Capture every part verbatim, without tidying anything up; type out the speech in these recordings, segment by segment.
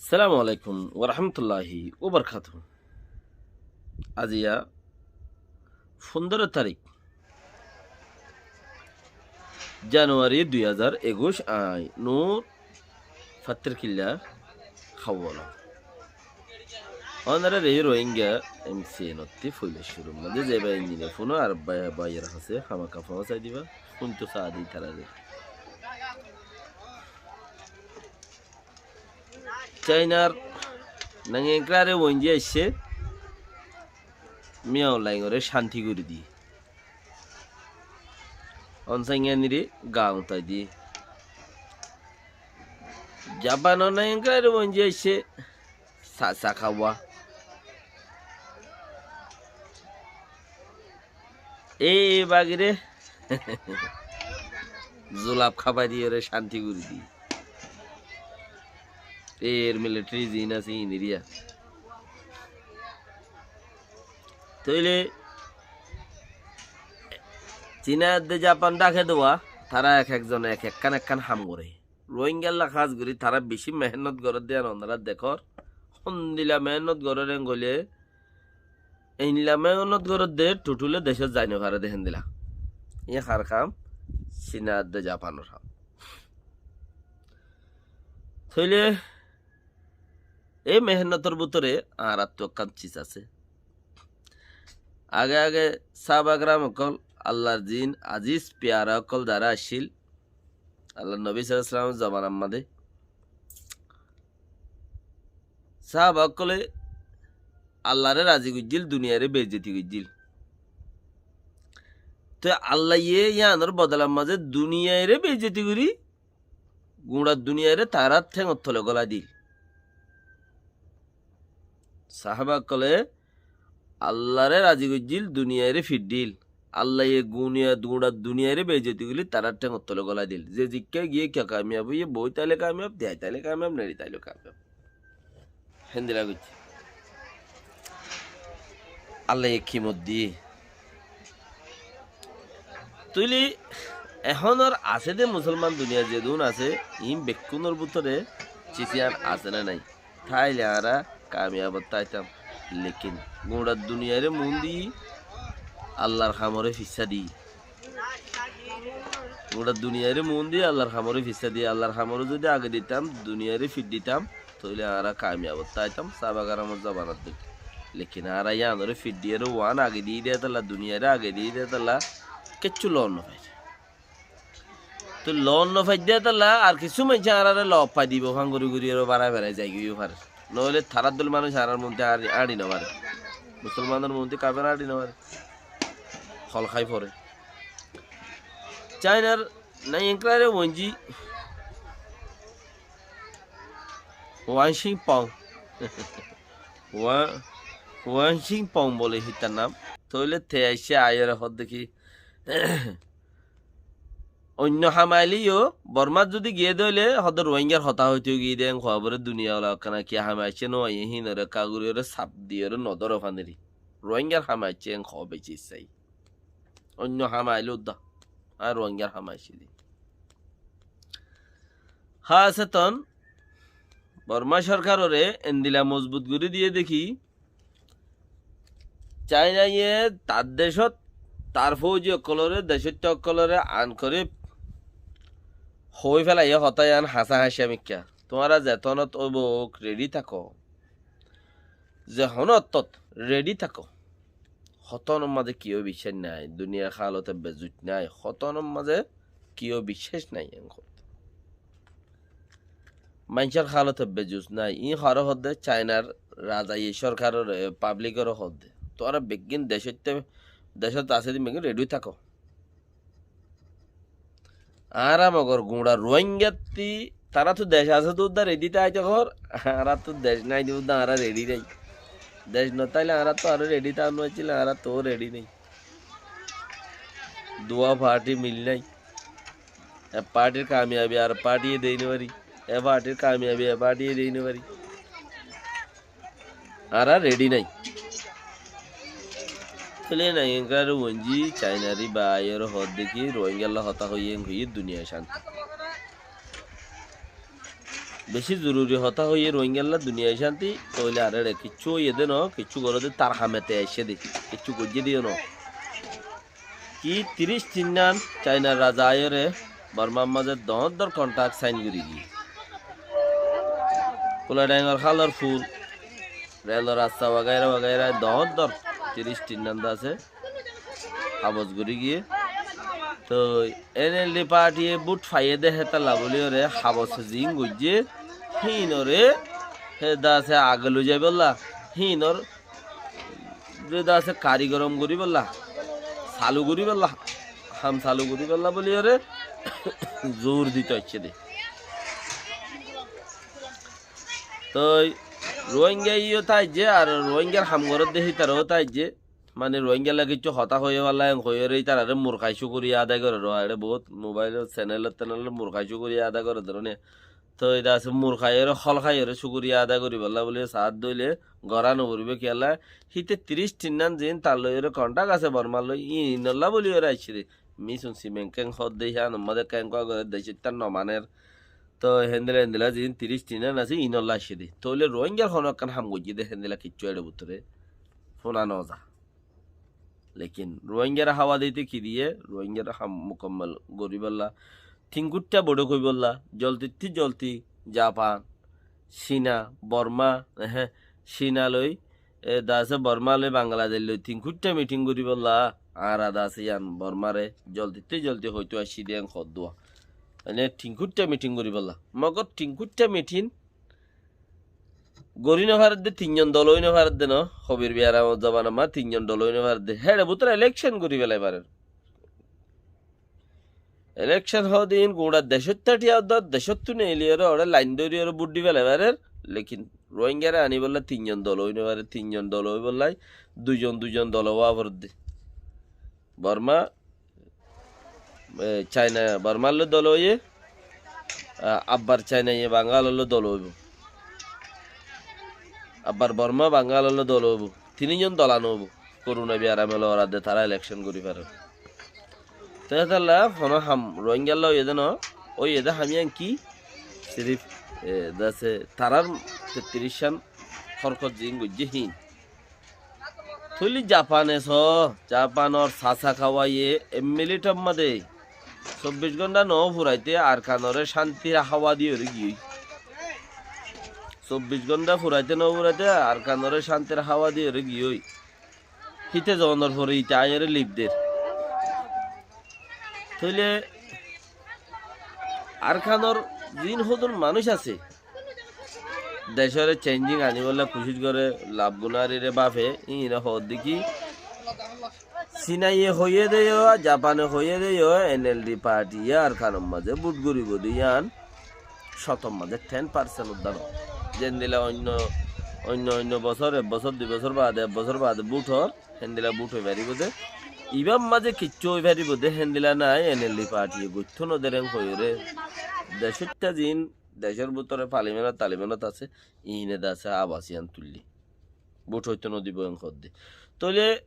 Assalamu alaikum warahmatulláhi wabarakátuhu. Aziya fundoro tarik, januari dui házar ekuic, añí Nur Fattir Killa Hawala. Ónara re Rohingya M C N ottí foila cúrur mazé ze bái indila fúno ar bái, báiyor hañsé hámaka foóñsai diba, fúnto saá de itarare. Cainar Nang Enkra re Wenji aiccé, Min Aung Hlaing ore cánti gorí diyé. Aung San Suu Kyi re gaa uñtai diyé. Japan or Nang Enkra re Wenji aiccé, Sasakawa. E, e bagire zulaf hábai diyóre cánti gorí diyé. Er militari ziín asé iín eriya. Tóile Cina edde Japan dháke dua, tará ek ekzone ek ekkán ekkán ham goré. Rohingyalla hás gorí tará bicí mehénnot gorédde yían onora dekór. Hondila mehénnot gorér en hoilé, eindila mehénnot gorédde thuthúle decót zai nofaré de héndila. Iín hár ham? Cina edde Japanor ham. Tóile ei mehénnotor bútore añárattú ekkán sis asé. Age age sáhaba keram ókkol, Allar ziín aziz piyara ókkol zará accíl, Allar nobi sallallahu alaihi wasallamor zobanar mazé sáhaba ókkole Allare razi goijjíl, duniyaire beizzoti goijjíl. Toi Allaye yíanor bodolar mazé duniyaire beizzoti gorí guñça duniyaire tarár théngor tole gólai dil. Sáhaba ókkole Allare razi goijjíl, duniyaire fidhdhíl. Allaye guniya-, guñça duniyaire beizzoti goillé tarár théngor tole gólai dil. Ze zikká giyé kiyá kamiyab óiye, boói táile kamiyab, diyai táile kamiyab, neçi táile kamiyab. Héndila goijjé. Allaye kimot diyé. Tóile ehónor asé dé musolman duniyat zedún asé, iín bekkúnor bútore sis yían asé né nái? Táile añára kamiyabot táitam. Lekin guñça duniyaire muúndi Allar hamoré fissá di. Guñça duniyaire muúndi Allar hamoré fissá di. Allar hamoré zodi age ditam, duniyaire fidhdhitam, tóile añára kamiyabot táitam, sáhaba keramor zobanat dóilla. Lekin añára yíanoré fidhdhiyóre uán age diyí dé tolla, duniyaire age diyí dé tolla, kiccú loon nofair. Toi loon nofair dé tolla, ar kissú maincé añáráre loon fai dibou, fán gorí gorí aró barai barai zaigói yó farer. Noóile tarár dóil manúic añárár muúntu añçi, añçi nofarer. Musolmanor muúntu kafer añçi nofarer. Hol hái foré. Cainar Nang Enkra re Wenji, Wan Xing Pong. Wan, Wan Xing Pong bole hítar nam. Tóile te aiccé aiyóre hoódde ki, oinno ham ailé yó, Bormát zodi giyé dé óile hoódde Rohingyar hotá hoitó giyé dé, en hoóbore duniya ola ekkán kiyá ham aiccé no aiyé, híinoré kaguriyóre saf diyóre nodóro faniri. Rohingyar ham aiccé en hoó beci issái. Oinno ham ailé uddá, ar Rohingyar ham aiccé dé. Hás eton Borma sorkaroré endila mozbut gorí diyé dé ki, Cainaye tar decót tar fóuji ókkolóre, decóitta ókkolóre ankorib hoói félaiyé hotá yián hañsá hañsá mikká. Tuáñra zetónot óibo óuk, redi táko. Ze honó ottót redi táko. Hotónor mazé kiyó biccác nái, duniyar hálot ebbe zuc nái, hotónor mazé kiyó biccác nái, en hoódde. Maincór hálot ebbe zuc nái, iín horé hoódde, Cainar razaye, sorkaroré, e, pablikore hoódde. Tuáñra beggín decótte, decót asé dé beggín redi táko. Añára mogor guñça Ruáingattí, taráttu dec asé dé uddá redi táito hoór, añáráttu dec nái dé uddá añára redi nái. Dec notáile añáráttu aró redi táa no accíl, añáráttu ó redi nái. Duwá fathi mil nái. E fathir kamiyabi ar fathiye dei no fari. E fathir kamiyabi e fathiye dei no fari. Añára redi nái. Tóile nai enkar Wenji Cainari bái ore hoódde ki Ruáingalla hotá hoiyé, en hoiyé duniyai cánti. Beci zoruri hotá hoiyé Rohingyalla duniyai cánti, tóile ar eçe kiccú óiye dé noó, kiccú goré dé tar hamete aiccé dé, kiccú goijjé dé yó noó. Ki tiríc tinnán Cainar raza aiyóre Bormar mazé doóñr doóñr konthák sain gorí giyé. Kula Dhaingor hálor ful, relor rasta wagaira wagaira doóñr doóñr tiríc tinnán de asé habos gorí giyé. Toi N L D partiye bút faiyé dé hétalla bóliyoré habos ziín goijjé, híinoré hé de asé age loi zaibólla, híinor zé de asé karigorom goríbolla, salu goríbolla, ham salu goríbolla bóliyoré zur dito aiccé dé. Toi Rohingya yó táijje, ar Rohingyar ham gorédde hítaraó táijje. Mane Rohingyalla kiccú hotá hoiyé balla en hoiyóre ítararé murkhai cúkuriya adai gorér, eçe bout mobail senel tenel murkhai cúkuriya adai gorér dóróne. Toi de asé murkhaiyóre, hol khaiyóre cúkuriya adai goríbolla bóli saát dóile gorá noforibó kiyólla. Híte tiríc tinnán ziín tar loiyóre konthák asé Bormar loi, íinolla bóliyoré aiccé dé. Mí sunsi men keén hoódde híyanor mazé keéngua goré decóttar nomaner. Toi héndilla héndilla ziín tiríc tinnán asé íinolla aiccé dé. Tóile Rohingyar honó ekkán ham goijjé dé héndilla kiccú eçe bútore fúna noza. Lekin Rohingyare háwa dite ki diyé? Rohingyare ham mukammol goríbolla, tin kuiththá boiṭók óibolla, zoldittú zoldi Japan, Cina, Borma, ehe, Cina loi, e, de asé Borma loi Bangladec loi tin kuiththá miṭhing goríbolla, añára de asé yián Bormare zoldittú zoldi hoitó aiccí dé en hoddúa. Mane tin kuiththá miṭhing goríbolla. Mogor tin kuiththá miṭhing gorí nofaredde, tinzon dol ói nofaredde no, hobir biyaram zobanamma tinzon dol ói nofaredde. Héçe bútore elekcon gorí felai farer. Elekcon hoódin guñça decót tátiya uddá decóttu neiliyóre, oçé lain dóriyóre bút di felai farer. Lekin Rohingyare aníbolla tinzon dol ói nofarer, tinzon dol óibolla duizon duizon dol ówa foredde. Borma, e, Caina Bormar loi dol óiye, a, abbar Cainaye Bangalor loi dol óibo. Abbar Borma Bangalor loi dol óibo. Tinizon dola noóibo. Koruna biyaram elo oradde tará elekcon gorí farer. Te hétalla honó ham Rohingyalla óiye dé noó, óiye dé ham yián ki? Sirif, e, de asé tarár tettiríc cán horkot ziín goijjé híin. Tóile Japane soó, Japanor Sasakawaye ek miniṭor mazé sobbic gónṭa no furaite Arkanoré cántir háwa diyóre giyói. Sobbic gónṭa furaite no furaite Arkanoré cántir háwa diyóre giyói. Híte zonor fore ite aiyóre lif der. Tóile Arkanor ziín hodún manúic asé, decóre cenjing aníbolla kucíc goré, laf gunári re báfe, íine hoódde ki, Sinaye hoiyé dé yó, Japane hoiyé dé yó, N L D partiye Arkanor mazé bút goríbo dé yián, cótor mazé ten parsent uddá no. Zendilla oinno, oinno, oinno bosór, ek bosór, dui bosór baade, ek bosór baade bút or, héndilla bút ói faribó dé. Ibár mazé kiccú ói faribó dé, héndilla nái, N L D partiye goittó no der en hoiyóre. Decóitta ziín, decór bútore palimenot, talimenot asé, iíne de asé abas yián tuillé. Bút óito no dibó en hoódde. Tóile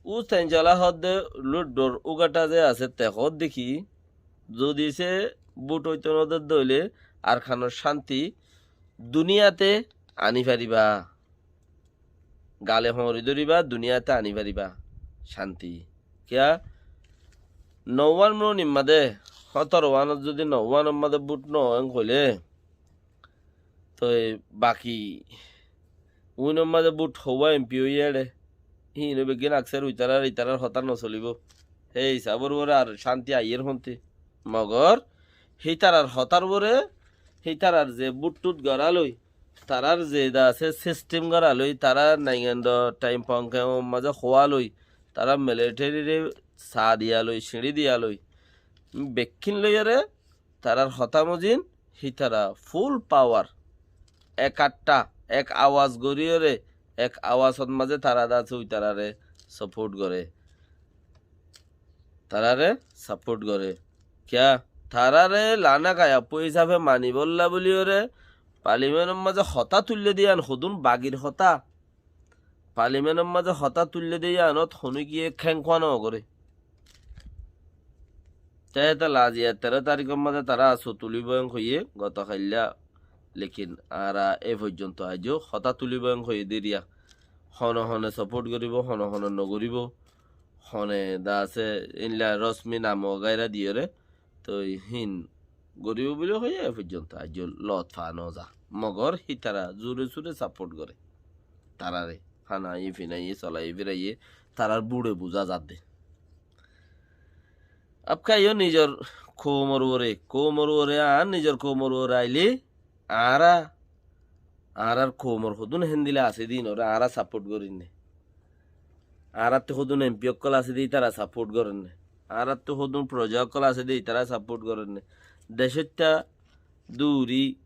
Ú Tencola hoódde Luddor Ugaṭa ze asé, te hoódde ki, zodi se bút óito no der dóile Arkanor cánti duniyate aní faribá. Gale hoñri dóriba, duniyate aní faribá cánti. Kiyá? Nouwan mrunir mazé, hótoro wanot zodi nouwanor mazé bút no óen hoilé, toi baki uinor mazé bút houwa M P óiye eçé, híin beggín akser uitarar, itarar hotá nosolibó. Hé hisabor uore ar cánti aiyér hontí. Mogor hítarar hotár uore, hítarar ze bút-tút gorá loi, tarár ze de asé sistem gorá loi, tará naingando thaim pongkemor mazé hoá loi, tará militherire saa diya loi, siñçí diya loi, bekkín loiyóre tarár hotá mozin hítara ful pawar, ek atta, ek awaz goríyore, ek awazot mazé tará de asé uitarare saport goré. Tarare saport goré. Kiyá? Tarare lana kayappu hísafe manibolla buliyore palimenor mazé hotá tuille diyan hodún bagir hotá. Palimenor mazé hotá tuille de yiánot honókiye khéngkúa no goré. Te hétalla aijja tero tarikor mazé tará asó tulibó en hoiyé, goto hailla Lekin añára e foijjonto aijjó hotá tulibó en hoiyé deriya. Hone hone saport goríbou, hone hone nogoríbou, hone de asé éilla rosmi nam wagaira diyoré, toi hín goríbou buli hoiyé e foijjonto aijjó lot fa noza. Mogor hítara zure zure saport goré. Tarare hanaiyé finaiyé solaiyé firaiyé tarar bure buza zadde. Abka yó nizor koumor uore, koumor uore, añár nizor koumor uore aile añára, añárar koumor hodún héndilla asé de ínoré añára saport gorír né? Añárattú hodún empi ókkol asé de ítara saport gorér né? Añárattú hodún proja ókkol asé de ítara saport gorér né? Decóitta duri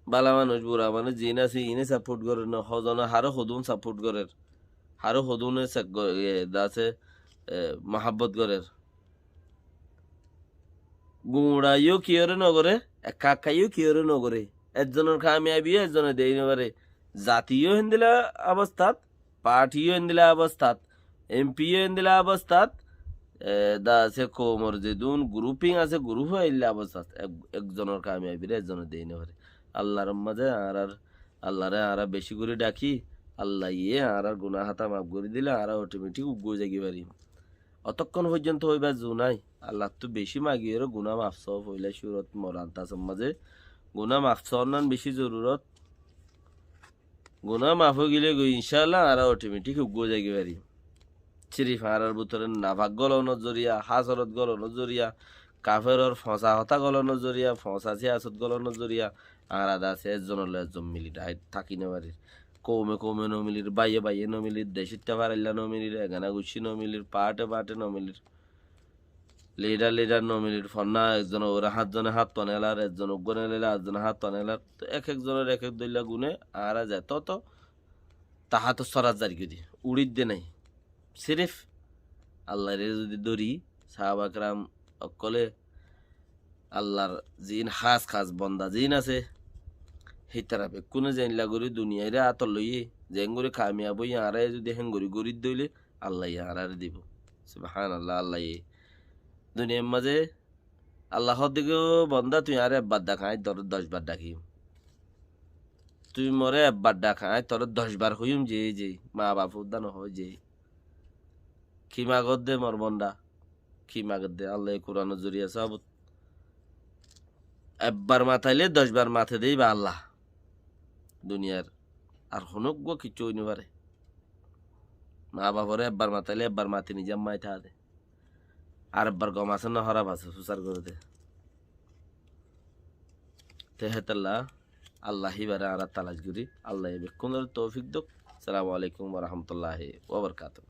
bála manúic, bura manúic ziín asé iíne saport gorér né? Hozone haré hodún saport gorér, haré hodúne sek go-, e, de asé, e, muhábbot gorér. Guñça yó kiyóre nogoré, ekka ekka yó kiyóre nogoré. Ezzonor kamiyabi yó ezzone dei nofaré. Zati yó héndilla abostát, parti yó héndilla abostát, empi yó héndilla abostát, e, de asé koumor zedún guruping asé, gurup yó héndilla abostát. Ek-, ekzonor kamiyabiré ezzone dei nofaré. Allar mazé añárar, Allaré añára beci gorí dhaki, Allaye añárar guná hátá maf gorí dile añára otometik uggúa ói zaigói farim. Otokkón foijjonto hoibar zu nái, Allattú beci magiyóre guná maf soo, foila curot moran tasor mazé guná maf soonnan beci zorurot. Guná maf ói gile goi incálla añára otometik uggúa ói zaigói farim. Sirif añárar bútore nafak golonor zoriya, hásorot golonor zoriya, kaferor foñsa hotá golonor zoriya, foñsa siyasot golonor zoriya, añára de asé ezzonor loi ezzon mili dhai-, táki nofarir. Koume koume nomilir, báiye báiye nomilir, decóitta farailla nomilir, egana guccí nomilir, parte parte nomilir. Lidar lidar nomilir, fonná ekzonor uore háñtzone háñt tuanelar, ekzone uggúa nelar, ekzone háñt tuanelar. Toi ek ekzonor ek ek dóilla guné añára zeto to tahátor sórat zargói di, uçídde nái. Sirif Allaré zudi dóri, sahaba keram ókkole Allar ziín hás hás bonda ziín asé, hítara bekkúne zeilla gorí duniyairé átot loiyé, zeén gorí kamiyab óiye añára zudi héen gorí gorídde óile Allaye añáráre dibou. Subhánallah, Allaye duniyair mazé Alla hoódde ki, "Ó bonda, tui añáre ebbar dhak, añí toré doc bar dhakiyum. Tui moré ebbar dhak, añí toré doc bar hoiyum, ze, ze, maa baf uddá nohó, ze." Ki magódde mor bonda? Ki magódde? Allaye Kuranor zoriya sábut. Ebbar mataile doc bar mate de íba Alla. Duniyair ar honó uggúa kiccú ói nofaré. Maa baforé ebbar mataile ebbar mati nizam mai táa de. Ar ebbar gom asé né hóraf asé, fusár goré de. Te hétolla Alla híbaré añára talac gorí. Allaye bekkúnore toufik douk. Assalamu alaikum wa rahmatullahi wa barakatuhu.